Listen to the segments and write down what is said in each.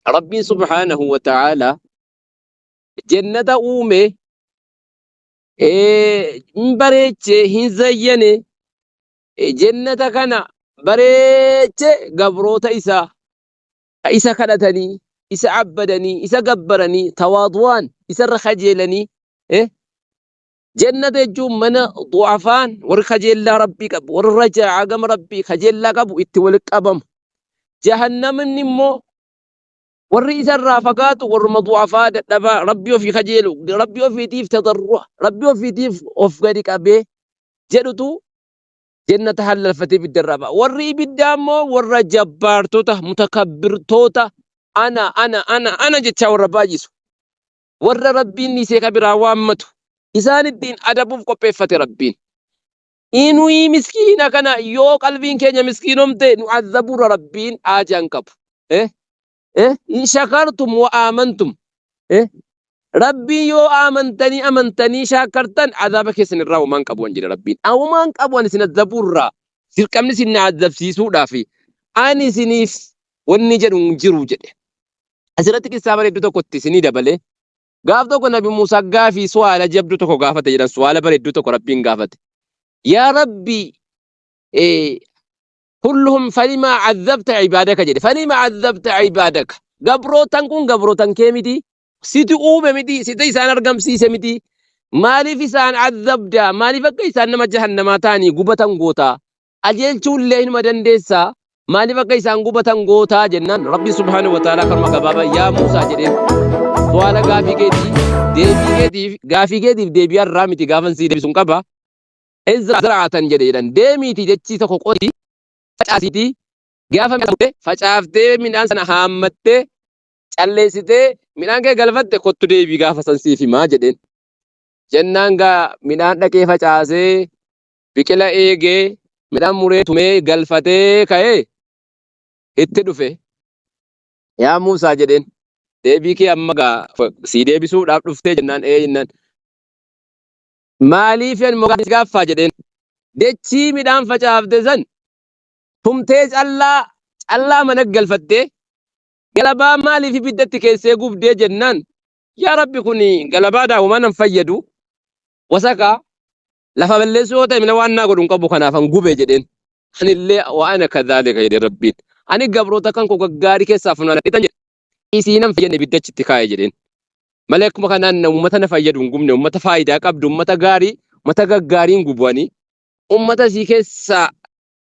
Rabbiin subhaanahu wa ta'aalaa jannata uume, hin bareeche, hin zayyane. Jannata kana bareeche gabroota isaa ka isa kadhatanii, isa abbadanii, isa gabbaranii, tawaadu'aan isarra kajeelanii. Jannata jechuun mana du'afaan, warri kajeellaa Rabbii qabu, warri rajaa'a gama Rabbii kajeellaa qabu itti walitti qabamu. Jahannamni immoo warri isarraa fagaatu warruma du'afaa dadhabaa Rabbii ofii kajeelu, Rabbii ofiitiif tadarru'a, Rabbii ofiitiif of gadi qabee jedhutu jannata hallalfatee ibiddarraa ba'a. Warri ibiddaa immoo warra jabbaartota, mutakabbirtoota, ana ana ana ana jechaa warra baay'isu. Warra Rabbiin dhiisee ka biraa waammatu isaan ittiin adabuuf qopheeffate Rabbiin. Inuyi miskiina kana yoo qalbiin keenya miskiinomte nu azabuurra Rabbiin haajaa hin qabu. Eh? Eh? In shakartum wa aamantum. Eh? Rabbiin yoo amantanii amantanii shaakkartan azaaba keessan irraa homaan qabu an jedhe Rabbiin. Homaan qabu an isin azabuurraa dirqamni isin na azabsiisuudhaaf ani isiniif wanni jedhu hin jiru jedhe. Asirratti qissaa bareedduu tokkotti isinii dabalee, gaaf tokko Nabi Muusaa gaafii su'aala jabduu tokko gaafate jedhan, su'aala bareedduu tokko Rabbiin gaafate. Yaa Rabbi, kulluhum falimaa azzabta ibaadaka jedhe, falima azzabta ibaadaka, gabrootan kun gabrootan kee miti, situ uume miti, situ isaan argamsiise miti, maaliif isaan azzabda, maaliif akka isaan nama jahannamaa ta'anii gubatan goota, qajeelchuu illee hinuma dandeessaa, maaliif akka isaan gubatan gootaa jennaan, Rabbi subhaanahu wa ta'aalaa karuma gabaabaa yaa Muusaa jedheen, su'aala gaafii keetii deebii keetiif gaafii keetiif deebii har'aa miti, gaafan sii deebisuun qaba. Izra zaraatan jedhe jedhan, deemiitii jechii tokko qotii facaasiitii, gaafa midhaan facaaftee midhaan sana haammattee calleessitee midhaan kee galfatte kottu deebii gaafa san siif himaa jedheen. Jennaan gaa midhaan dhaqee facaasee, biqila eegee, midhaan muree tumee galfatee ka'ee itti dhufe. Yaa Muusaa jedheen, deebii kee amma gaa sii deebisuudhaaf dhuftee jennaan, ee jennaan, maaliif ani moggaa gaaffaa jedheen, dechii midhaan facaafte san tumtee callaa callaa mana galfattee galabaa maaliif ibiddatti keessee gubdee jennaan, yaa Rabbi, kun galabaa daawwamaa nan fayyadu, wasakaa lafa balleessuu yoo ta'e mina waan naa godhu hin qabu, kanaaf an gube jedheen. Anillee wa ana kadhaalika jedhe Rabbiin. Ani gabroota kan koo gaggaarii keessaa funaanadheetan jedhe. Isii nan fayyadne ibiddachi itti kaa'e jedheen. Malee akkuma kanaan uummata na fayyadu hin gubne, uummata faayidaa qabdu, uummata gaarii, uummata gaggaarii hin gubu ani. Uummata isii keessaa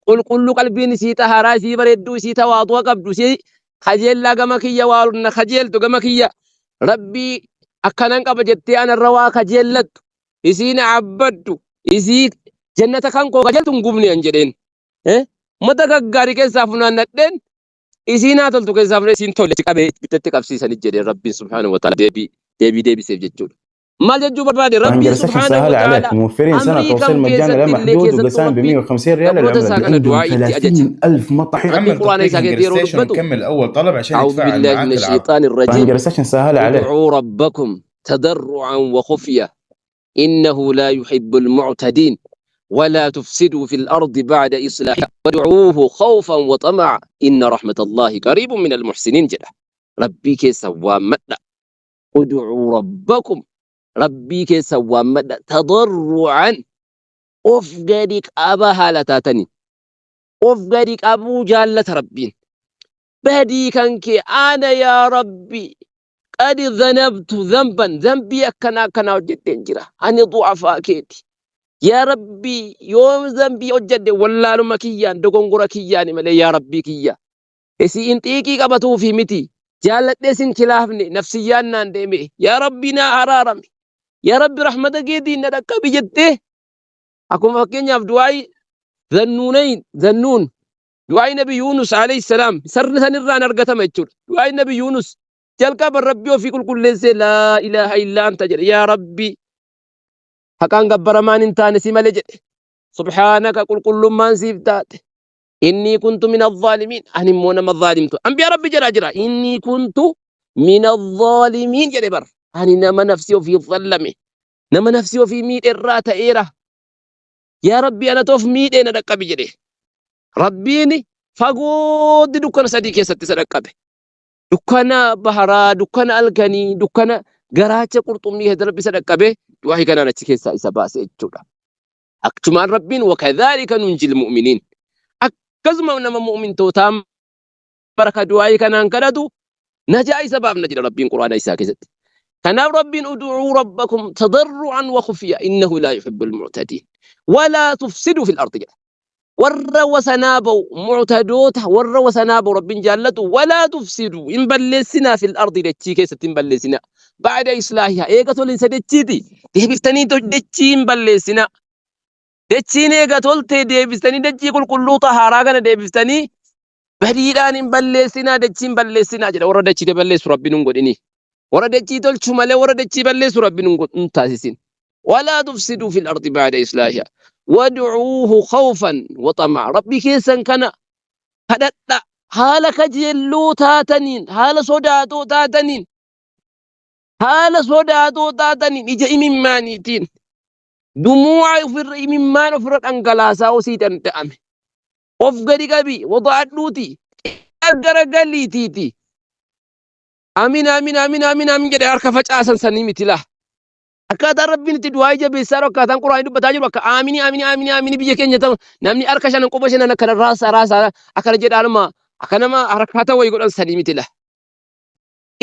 qulqulluu, qalbiin isii xaharaa, isii bareedduu, isii tawaadu'a qabdu, isii kajeellaa gama kiyya waa na kajeeltu, gama kiyya Rabbii akkanan qaba jettee anarra waa kajeellattu, isii na abbaddu, isii jannata kan koo kajeeltu hin gubne an jedheen. Uummata gaggaarii keessaa funaannadheen, isii naa toltu keessaa funaannadheen, isiin tolle qabee ibiddatti qabsiisanii jedheen. Rabbiin subhaanahu wa ta'ala deebii deebiseef jechuudha. Maal jechuu barbaade? Rabbiin هنجر سكشن subhaanahu wa سهل ta'ala عليك موفرين سنة amrii توصيل kam مجانا لا keessatti illee محدود keessattuu وقسائم ب Rabbiin 150 ريال gabroota العملة isaa kana عندهم du'aa itti ajaja. 30 ألف مطعم. Rabbiin حمل quraana تطبيق isaa هنجر keessatti yeroo ستيشن dubbatu وكمل أول طلب عشان أعوذ يتفاعل بالله معاك من العرض. الشيطان الرجيم. هنجر سكشن سهل عليك. ادعوا ربكم تضرعا وخفية إنه لا يحب المعتدين ولا تفسدوا في الأرض بعد إصلاحها وادعوه خوفا وطمعا إن رحمة الله قريب من المحسنين jedha. Rabbii keessan waammadha. Ud'uu rabbakum, Rabbii keessan waammadha, tadarru'an, of gadi qaba haala taatanii. Of gadi qabuu jaallata Rabbiin. Badii kan kee ana yaa Rabbi qad dhanabtu dhanban, dhanbii akkanaa akkanaa hojjedheen jira. Ani du'afaa keeti. Yaa Rabbi, yoom dhanbii hojjedhe, wallaaluma kiyyaan, dogongora kiyyaani malee, yaa Rabbii kiyya. Isiin xiiqii qabatuufi miti. Jaalladhee sin kilaafne, nafsiyyaan naan deeme. Yaa Rabbi, naa araarami. Yaa Rabbi, rahmata keetiin na dhaqqabi jettee, akkuma fakkeenyaaf du'aayi zannuunayn zannuun, du'aayi Nabi Yuunus alayhi salaam sarri sanirraan argatama jechuudha. Du'aayi Nabi Yuunus jalqaba Rabbi ofii qulqulleessee laa ilaaha illaa anta jedhe, yaa Rabbi, haqaan gabbaramaan hin taane si malee jedhe. Subhaanaka, qulqullummaan siif taate. Innii kuntu min azzaalimiin, ani immoo nama zaalimtu. Anbiyaa Rabbi jedhaa jira. Innii kuntu min azzaalimiin jedhe bar. Ani nama nafsi ofii zallame. Nama nafsi ofii miidhe irraa ta'eera. Yaa Rabbi, anatu of miidhee, na dhaqqabi jedhe. Rabbiin Fagootti dukkana sadii keessatti isa dhaqqabe. Dukkana baharaa, dukkana halkanii, dukkana garaacha qurxummii keessatti Rabbi isa dhaqqabe du'aa'ii kanaan achi keessaa isa baase jechuudha. Akkumaan Rabbiin wakadhaalika nunjil mu'miniin. Akkasuma nama mu'mintootaa mara ka du'aa'ii kanaan kadhatu najaa isa baafna jedha Rabbiin Qur'aana isaa keessatti. Kanaaf Rabbiin ud'uu rabbakum tadarru'an wa khufya innahu laa yuhibbul mu'tadiin. Walaa tufsiduu fil ardi jedha. Warra wasanaa ba'u mu'tadoota warra wasanaa ba'u Rabbiin jaallatu walaa tufsiduu hin balleessinaa fil ardi dachii keessatti hin balleessinaa. Ba'da islaahihaa eega tolinsa dachiiti deebiftanii dachii hin balleessinaa. Dachiin eega toltee deebistanii dachii qulqulluu xahaaraa kana deebiftanii badiidhaan hin balleessinaa dachii hin balleessinaa jedha warra dachii balleessu Rabbiin hin godhini. Warra dachii tolchu malee warra dachii balleessu Rabbiin hin taasisin. Walaa tufsiduu fil ardi ba'da islaahihaa. Wad'uuhu khawfan wa xama'a. Rabbi keessan kana kadhadha haala kajeelloo taataniin haala sodaatoo taataniin haala sodaatoo taataniin ija imimmaaniitiin dumuu'a ofirra imimmaan ofirra dhangalaasaa osii danda'ame. Of gadi qabi wada'adhuuti garagaliitiiti. Amin amin amin amin amin jedhe harka facaasan sanii miti laa. Akkaataan Rabbiin itti du'aa jabeessaa jiru akkaataan Qur'aanni dubbataa jiru akka aaminii aaminii aaminii aaminii biyya keenya ta'u namni harka shanan quba shanan akkana raasaa raasaa akkana jedhaanuma akka nama harkaata wayii godhan sanii miti laa.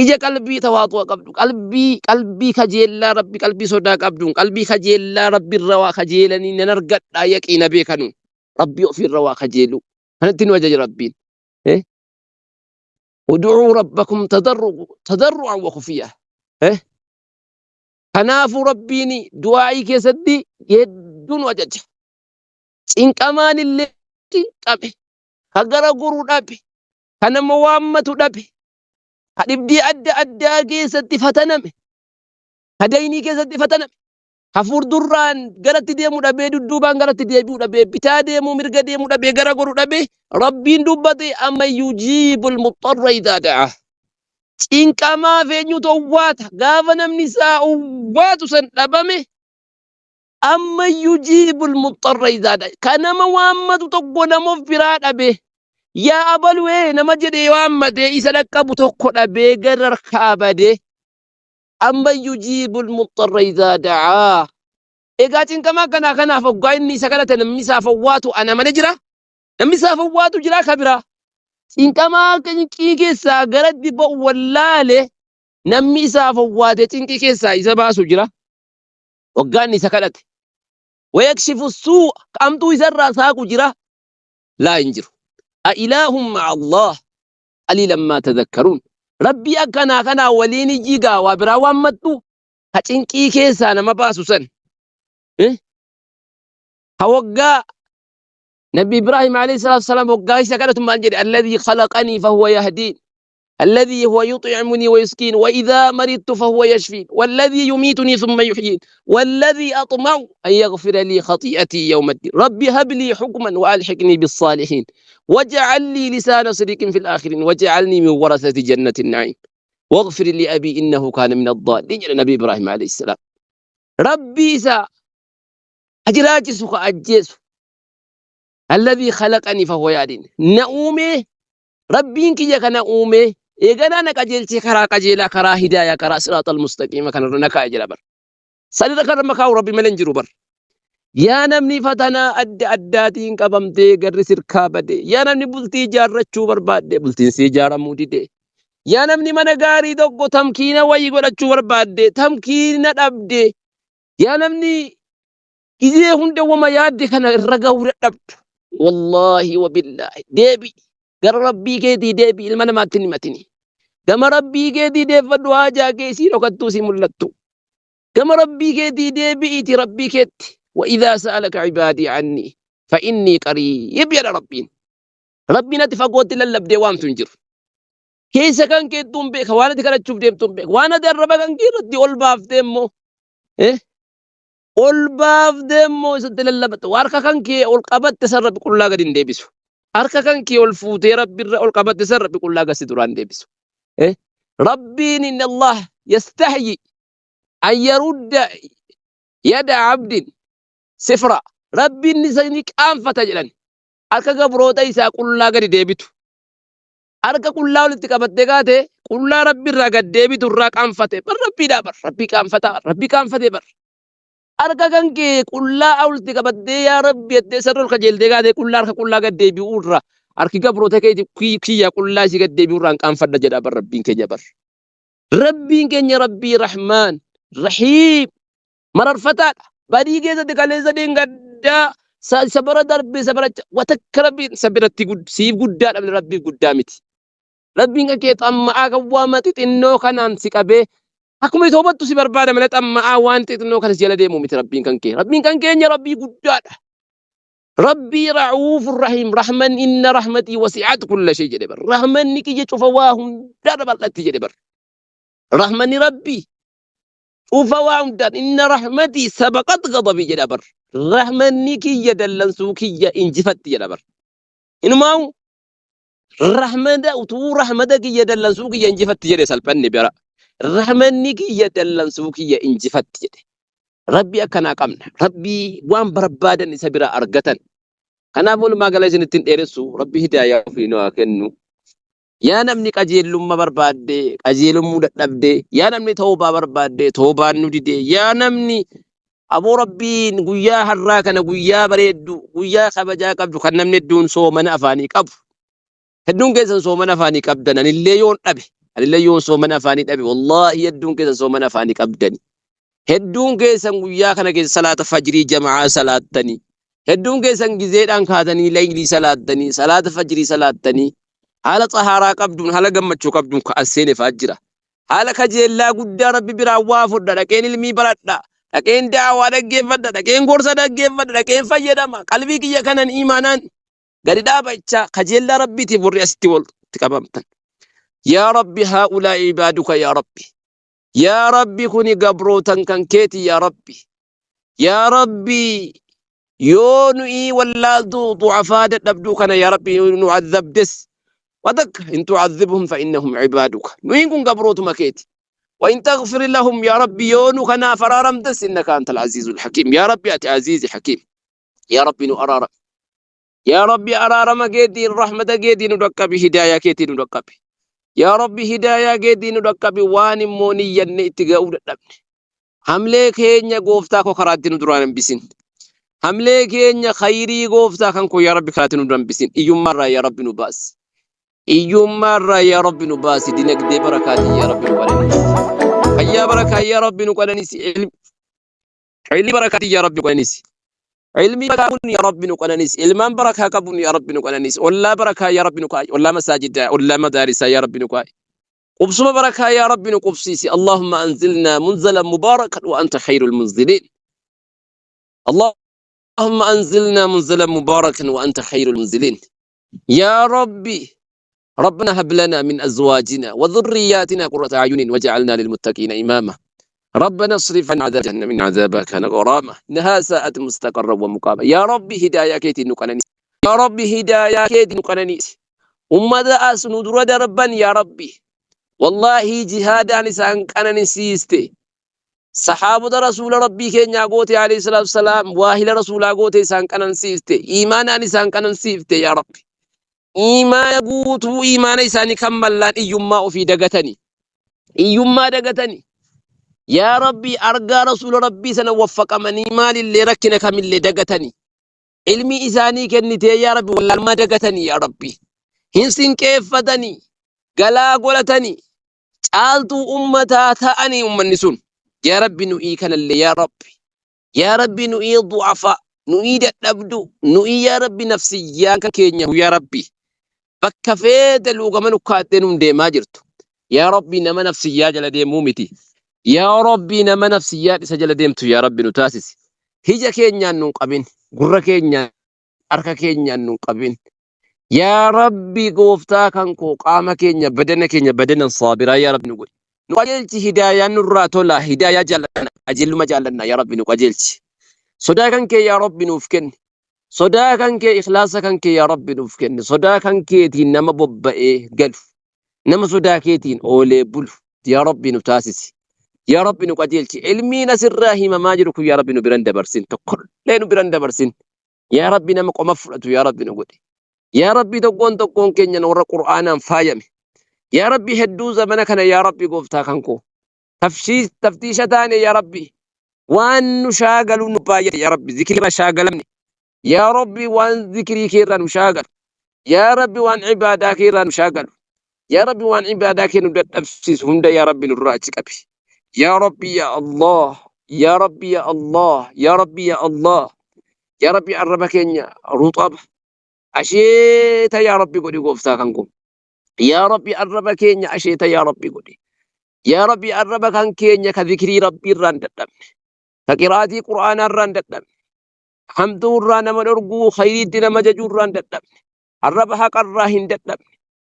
Ija qalbii tawaaxu'a qabdu qalbii qalbii kajeellaa Rabbi qalbii sodaa qabduun qalbii kajeellaa Rabbi irra waa kajeelanii nan argadhaa yaqiina beekanuun Rabbii ofiirra waa kajeeluu kanatti nu ajaja Rabbiin. Ud'uu rabbakum tadarru'an wa khufiyya. Kanaafuu Rabbiin du'aa'ii keessatti hedduu nu ajaja. Cinqamaan illee cinqame, ka gara goru dhabe, ka nama waammatu dhabe, ka dhibdee adda addaa keessatti fataname, ka daynii keessatti fataname, ka fuulduraan garatti deemu dhabee dudduubaan garatti deebi'u dhabee bitaa deemuu mirga deemuu dhabee gara goru dhabee Rabbiin dubbate amma yujiibul muxxarra idaa da'a. Cinqamaaf eenyutu owwaata gaafa namni isaa owwaatu san dhabame amma yujiibul muxxarra idaa da'a. Ka nama waammatu tokko nama of biraa dhabe yaa abalu'ee nama jedhee waammatee isa dhaqqabu tokko dhabee gara harkaa badee Amman yujiibul muxxarra idhaa da'aa. Egaa cinqamaa akkanaa kanaaf hoggaa inni isa kadhate namni isaaf owwaatu ana malee jira? Namni isaaf owwaatu jira ka biraa? Cinqamaa cinqii keessaa garatti ba'u wallaale namni isaaf owwaate cinqii keessaa isa baasu jira? Hoggaa inni isa kadhate. Wayakshifu suu'a kamtuu isarraa saaqu jira? Laa hin jiru. A ilaahun ma'a Allah. qaliilan maa tadhakkaruun. Rabbii akkanaa kanaa waliin ijji gaa waa biraa waammattu ka cinqii keessaa nama baasu san. Ka waggaa Nabi Ibraahim alayhi salaatu wasalaam waggaa isa kadhatu maal jedhe alladhii khalaqanii fahuwa yahdiin alladhii huwa yux'imuni wa yuskiin wa idhaa maridtu fahuwa yashfiin walladhii yumiitunii thumma yuhyiin walladhii axma'u an yaghfira lii khatii'atii yawma ddiin rabbi hab lii hukman wa alhiqnii bissaalihiin waj'al lii lisaana sidqin fil aakhiriin waj'alnii min warasati jannati na'iim waghfir li abii innahu kaana min ad-daalliin jedhe Nabi Ibraahim alayhi salaam. Rabbii isaa ka jiraachisu ka ajjeesu alladhii khalaqanii fahuwa yahdiin na uumee Rabbiin kiyya kana uumee eeganaa na qajeelchee karaa qajeelaa karaa hidaayaa karaa siraaxal mustaqiima kanarra na kaa'e jedha bar. Sanirra kan nama kaa'u Rabbi malee hin jiru bar. Yaa namni fatanaa adda addaatiin qabamtee garri sirkaa bade. Yaa namni bultii ijaarrachuu barbaadde bultiin si ijaaramuu dide. Yaa namni mana gaarii tokko tamkiina wayii godhachuu barbaadde tamkiina dhabde. Yaa namni gizee hunda wama yaadde kana irra gahuu dadhabdu. Wallaahi wabillaahi deebi gara Rabbii keetii deebi ilma namaatti hin himatini. Gama Rabbii keetii deeffadhu haajaa kee sii dhokattuu sii mul'attu. Gama Rabbii keetii deebi'iiti Rabbii keetti. Wa idhaa sa'alaka ibaadii annii fa innii qariib jedha Rabbiin. Rabbiin ati fagootti lallabdee waamtu hin jiru. Keessa kan keettuu hin beeka waan ati kadhachuuf deemtu hin beeka. Waan ati arraba kan kee irratti ol baaftee immoo ol baaftee immoo isatti lallabatte harka kan kee ol qabatte san Rabbi qullaa gadi hin deebisu. Harka kan kee ol fuutee Rabbi irra ol qabatte san Rabbi qullaa gadi si duraan deebisu. Rabbiin inna Allah yastahyi an yarudda yada abdin sifra. Rabbiin isa ni qaanfata jedhan. Harka gabroota isaa qullaa gadi deebitu. Harka qullaa walitti qabattee kaate qullaa Rabbi irraa gad deebitu irraa qaanfate. Bar Rabbiidhaa bar Rabbii qaanfataa Rabbii qaanfatee bar. Harka kan kee qullaa walitti qabattee yaa Rabbi jettee sarara ol kajeeltee kaatee qullaa harka qullaa gad deebi'uu irraa harki gabroota keeti kiyya qullaa isii gad deebi'uu irraa hin qaanfadha jedha bar Rabbiin keenya bar. Rabbiin keenya Rabbii Rahmaan Rahiim mararfataadha. Badii keessatti kaleessa dheengaddaa isa bara darbe isa bara watakka Rabbiin isa biratti siif guddaadha malee Rabbiif guddaa miti. Rabbiin kan kee xamma'aa kan waama xixinnoo kanaan si qabee akkuma toobattu si barbaada malee xamma'aa waan xixinnoo kana si jala deemu miti Rabbiin kan kee. Rabbiin kan keenya Rabbii guddaadha. Rabbii ra'uufur rahiim rahman inna rahmatii wasi'at kulla shay jedhe bar. Rahmanni kiyya cufa waa hundaa bal'atti jedhe bar. Rahmanni Rabbii cufa waa hundaan inna rahmatii sabaqat gadabii jedha bar. Rahmanni kiyya dallansuu kiyya injifatti jedha bar. Inumaawu rahmada utuu rahmada kiyya dallansuu kiyya injifatti jedhe salphanne bira. Rahmanni kiyya dallansuu kiyya injifatti jedhe. Rabbii akkanaa qabna. Rabbii waan barbaadan isa bira argatan. Kanaaf walumaa gala isin ittiin dheeressu Rabbi hidaayaa ofii nu haa kennu. Yaa namni qajeellumma barbaadde qajeelumuu dadhabde, yaa namni toobaa barbaadde toobaan nu dide, yaa namni aboo Rabbiin guyyaa har'aa kana guyyaa bareeddu, guyyaa kabajaa qabdu kan namni hedduun soomana afaanii qabu. Hedduun keessan soomana afaanii qabdan anillee yoon dhabe, anillee yoon soomana afaanii dhabe, wallaahi hedduun keessan soomana afaanii qabdani. Hedduun keessan guyyaa kana keessa salaata fajrii jama'aa salaattanii. Hedduun keessan gizeedhaan kaatanii laylii salaattanii, salaata fajrii salaattanii, haala xahaaraa qabduun, haala gammachuu qabduun ka as seene fa'aa jira. Haala kajeellaa guddaa Rabbi biraa waa fudha, dhaqeen ilmii baradha, dhaqeen daawaa dhaggeeffadha, dhaqeen gorsa dhaggeeffadha, dhaqeen fayyadama. Qalbii kiyya kanan imaanaan gadi dhaabachaa kajeellaa Rabbiitiif warri asitti walitti qabamtan. Yaa Rabbi haa'ulaa ibaaduka yaa Rabbi. Yaa Rabbi kuni gabrootan kan keeti yaa Rabbi. Yaa Rabbi yoo nu'ii wallaaltuu du'afaa dadhabduu kana yaa Rabbi nu azabdes watakka in tu'azibhum fa innahum ibaaduka. Nu'iin kun gabrootuma keeti. Wa in taghfir lahum yaa Rabbi yoo nu kanaaf araaramtes innaka antal aziizul hakiim. Yaa Rabbi ati aziizi hakiim. Yaa Rabbi nu araaram. Yaa Rabbi araarama keetiin rahmata keetiin nu dhaqqabi hidaayaa keetiin nu dhaqqabi. Yaa Rabbi hidaayaa keetiin nu dhaqqabi waan immoo niyyanne itti ga'uu dadhabne. Hamlee keenya gooftaa koo karaatti nu duraan hambisin. Hamlee keenya khayrii gooftaa kan koo yaa Rabbi karaatti nu duraan hambisin. Iyyummaarraa yaa Rabbi nu baasi. Iyyummaarraa yaa Rabbi nu baasi. Dinagdee barakaatiin yaa Rabbi nu qananiisi. Fayyaa barakaa yaa Rabbi nu qananiisi. Ilmii barakaatiin yaa Rabbi nu qananiisi. Ilmii barakaa kun yaa Rabbi nu qananiisi. Ilmaan barakaa qabuun yaa Rabbi nu qananiisi. Ollaa barakaa yaa Rabbi nu kaa'i. Ollaa masaajidaa, ollaa madaarisaa yaa Rabbi nu kaa'i. Qubsuma barakaa yaa Rabbi nu qubsiisi. Allahumma anzilnaa munzalan mubaarakan wa anta khayrul munziliin. Allahumma anzilnaa munzalan mubaarakan wa anta khayrul munziliin. Yaa Rabbi ربنا هب لنا من أزواجنا وذرياتنا قرة أعين واجعلنا للمتقين إماما. ربنا اصرف عنا عذاب جهنم إن عذابها كان غراما إنها ساءت مستقرا ومقاما. يا ربي هدايا كيتي نقنني يا ربي هدايا كيتي نقنني أمة أس ندر دربا يا ربي والله جهادا نسان كان نسيستي sahaabota rasuula Rabbii keenyaa goote alayhi salaatu wassalaam waahila rasuulaa goote isaan qanansiifte iimaanaan isaan qanansiifte yaa Rabbi iimaana guutuu iimaana isaanii kan mallaan iyyummaa ofii dagatani iyyummaa dagatani yaa Rabbi argaa rasuula Rabbii sana waffaqamanii maalillee rakkina kamillee dagatani ilmii isaanii kennitee yaa Rabbi wallaalummaa dagatanii yaa Rabbi hin sinqeeffatanii galaa godhatanii caaltuu ummataa ta'anii ummanni sun yaa Rabbi nu'ii kanallee yaa Rabbi yaa Rabbi nu'ii du'afa nu'ii dadhabdu nu'ii yaa Rabbi nafsiyyaan kan keenya yaa Rabbi bakka feete luugama nukkaattee nun deemaa jirtu yaa Rabbi nama nafsiyyaa jala deemuu miti yaa Rabbi nama nafsiyyaa isa jala deemtu yaa Rabbi nu taasisi hija keenyaan nun qabin gurra keenyaan harka keenyaan nun qabin Yaa Rabbi gooftaa kan koo qaama keenya badana keenya badanan saabiraa yaa Rabbi nu godhi. Nu qajeelchi hidaayaan nurraa tola hidaayaa jaallanna qajeelluma jaallanna yaa Rabbi nu qajeelchi. Sodaa kan kee yaa Rabbi nuuf kenni. Sodaa kan kee ikhlaasa kan kee yaa Rabbi nuuf kenni. Sodaa kan keetiin nama bobba'ee galu. Nama sodaa keetiin oolee bulu yaa Rabbi nu taasisi. Yaa Rabbi nu qajeelchi. Ilmiin asirraa himamaa jiru kun yaa Rabbi nu biran dabarsin. Tokkollee nu biran dabarsin. Yaa Rabbi nama qoma fudhatu yaa Rabbi nu godhi. Yaa Rabbi tokkoon tokkoon keenya warra Qur'aanaan faayame. Yaa Rabbi hedduu zamana kana yaa Rabbi gooftaa kan koo. Taftiisha taane yaa Rabbi. Waan nu shaagalu nu baay'ate yaa Rabbi zikrii irraa shaagalamne. Yaa Rabbi waan zikrii kee irraa nu shaagalu. Yaa Rabbi waan ibaadaa kee irraa nu shaagalu. Yaa Rabbi waan ibaadaa kee nu dadhabsiisu hunda yaa Rabbi nurraa achi qabi. Yaa Rabbi yaa Allah. Yaa Rabbi yaa Allah. Yaa Rabbi yaa Allah. Yaa Rabbi arraba keenya ruxaba. Asheeta yaa Rabbi godhi gooftaa kan koo. Yaa Rabbi arraba keenya asheeta yaa Rabbi godhi. Yaa Rabbi arraba kan keenya ka zikrii Rabbi irraa hin dadhabne. Ka qiraatii Qur'aanaa irraa hin dadhabne. Hamtuu irraa nama dhorguu khayriitti nama jajuu irraa hin dadhabne. Arraba haqa irraa hin dadhabne.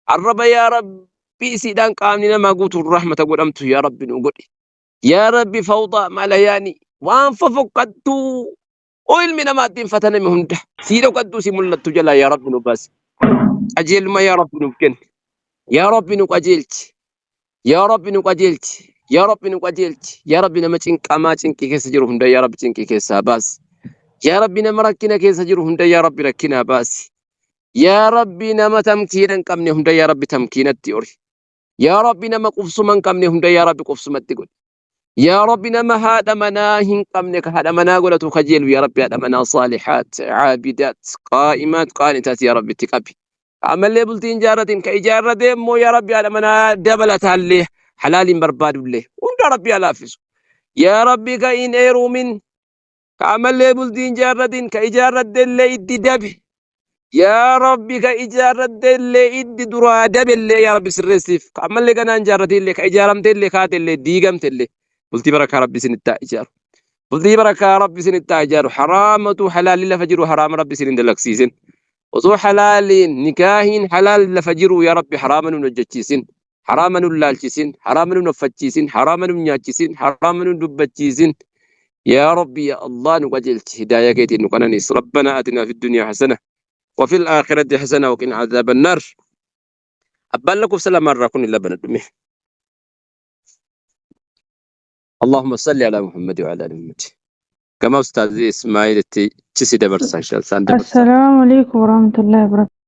Arraba yaa Rabbi isiidhaan qaamni namaa guutuun rahmata godhamtu yaa Rabbi nu godhi. Yaa Rabbi fawdaa malayaani waan fofokkattuu oo ilmi namaa ittiin fataname hunda sii dhokattuu si mul'attu jalaa yaa Rabbi nu baasi. Qajeeluma yaa Rabbi nuuf kenni. Yaa Rabbi nu qajeelchi. Yaa Rabbi nu qajeelchi. Yaa Rabbi nu qajeelchi. Yaa Rabbi nama cinqamaa cinqii keessa jiru hunda yaa Rabbi cinqii keessaa baasi. Yaa Rabbi nama rakkina keessa jiru hunda yaa Rabbi rakkinaa baasi. Yaa Rabbi nama tamkiina hin qabne hunda yaa Rabbi tamkiinatti ori. Yaa Rabbi nama qubsuma hin qabne hunda yaa Rabbi qubsumatti godhi. Yaa Rabbi nama haadha manaa hin qabne ka haadha manaa godhatu kajeelu yaa Rabbi haadha manaa saalihaat, caabidaat, qaa'imaat, qaanitaat yaa Rabbi itti qabi. Ka ammallee bultii hin jaarratin ka ijaarrate immoo yaa Rabbi haadha manaa dabalataallee halaaliin barbaadullee hunda Rabbi haa laaffisu. Yaa Rabbi ka hin heerumin ka ammallee bultii hin jaarratin ka ijaarrattellee itti dabe. Yaa Rabbi ka ijaarrattellee itti duraa dabellee yaa Rabbi sirreessiif. Ka ammallee ganaa hin jaarratinillee ka ijaaramtellee kaatellee diigamtellee bultii barakaa Rabbi isinitti haa ijaaru. Bultii barakaa Rabbi isinitti haa ijaaru. Haraamatu halaalli lafa jiru haraama Rabbi isin hin dalagsiisin. Osoo halaaliin nikaahiin halaal lafa jiru yaa Rabbi haraama nun hojjechiisin. Haraama nun laalchisin. Haraama nun uffachiisin. Haraama nun nyaachisin. Haraama nun dubbachiisin. Yaa Rabbi yaa Allah nu qajeelchi hidaaya keetiin nu qananiis. Rabbana atinaa fi dunyaa hasana. وفي الآخرة حسنة وقنا عذاب النار. أبان لكم سلام مرة كن إلا بندمه. اللهم صل على محمد وعلى آل محمد. كما أستاذ إسماعيل تشي دبرسان شال سان دبرسان. السلام عليكم ورحمة الله وبركاته.